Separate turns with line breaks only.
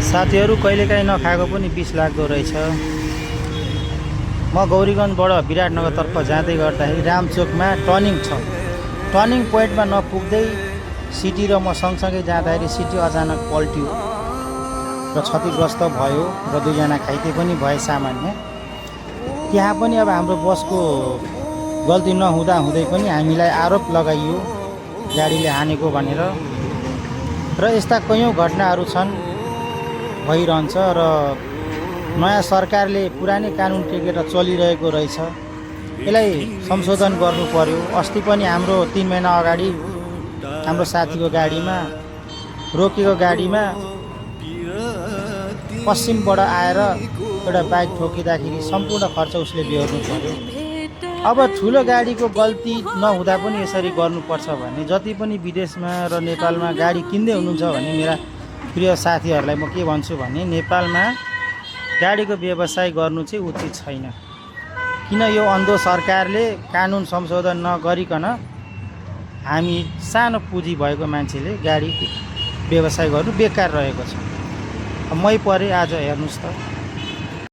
साथीहरू कहिलेकाहीँ नखाएको पनि बिस लाग्दो रहेछ। म गौरीगञ्जबाट विराटनगरतर्फ जाँदै गर्दाखेरि रामचोकमा टर्निङ छ। टर्निङ पोइन्टमा नपुग्दै सिटी र म सँगसँगै जाँदाखेरि सिटी अचानक पल्ट्यो र क्षतिग्रस्त भयो र दुईजना घाइते पनि भए सामान्य। त्यहाँ पनि अब हाम्रो बसको गल्ती नहुँदा हुँदै पनि हामीलाई आरोप लगाइयो गाडीले हानेको भनेर। र यस्ता कैयौँ घटनाहरू छन्, भइरहन्छ। र नयाँ सरकारले पुरानै कानुन टेकेर चलिरहेको रहेछ, यसलाई संशोधन गर्नु पर्यो। अस्ति पनि हाम्रो 3 महिना अगाडि हाम्रो साथीको गाडीमा रोकेको गाडीमा पश्चिमबाट आएर एउटा बाइक ठोकिँदाखेरि सम्पूर्ण खर्च उसले बेहोर्नु पर्यो। अब ठुलो गाडीको गल्ती नहुँदा पनि यसरी गर्नुपर्छ भने जति पनि विदेशमा र नेपालमा गाडी किन्दै हुनुहुन्छ भने मेरा प्रिय साथीहरूलाई म के भन्छु भने नेपालमा गाडीको व्यवसाय गर्नु चाहिँ उचित छैन। किन यो अन्धो सरकारले कानुन संशोधन नगरिकन हामी सानो पुँजी भएको मान्छेले गाडी व्यवसाय गर्नु बेकार रहेको छ। मै परे आज हेर्नुहोस् त।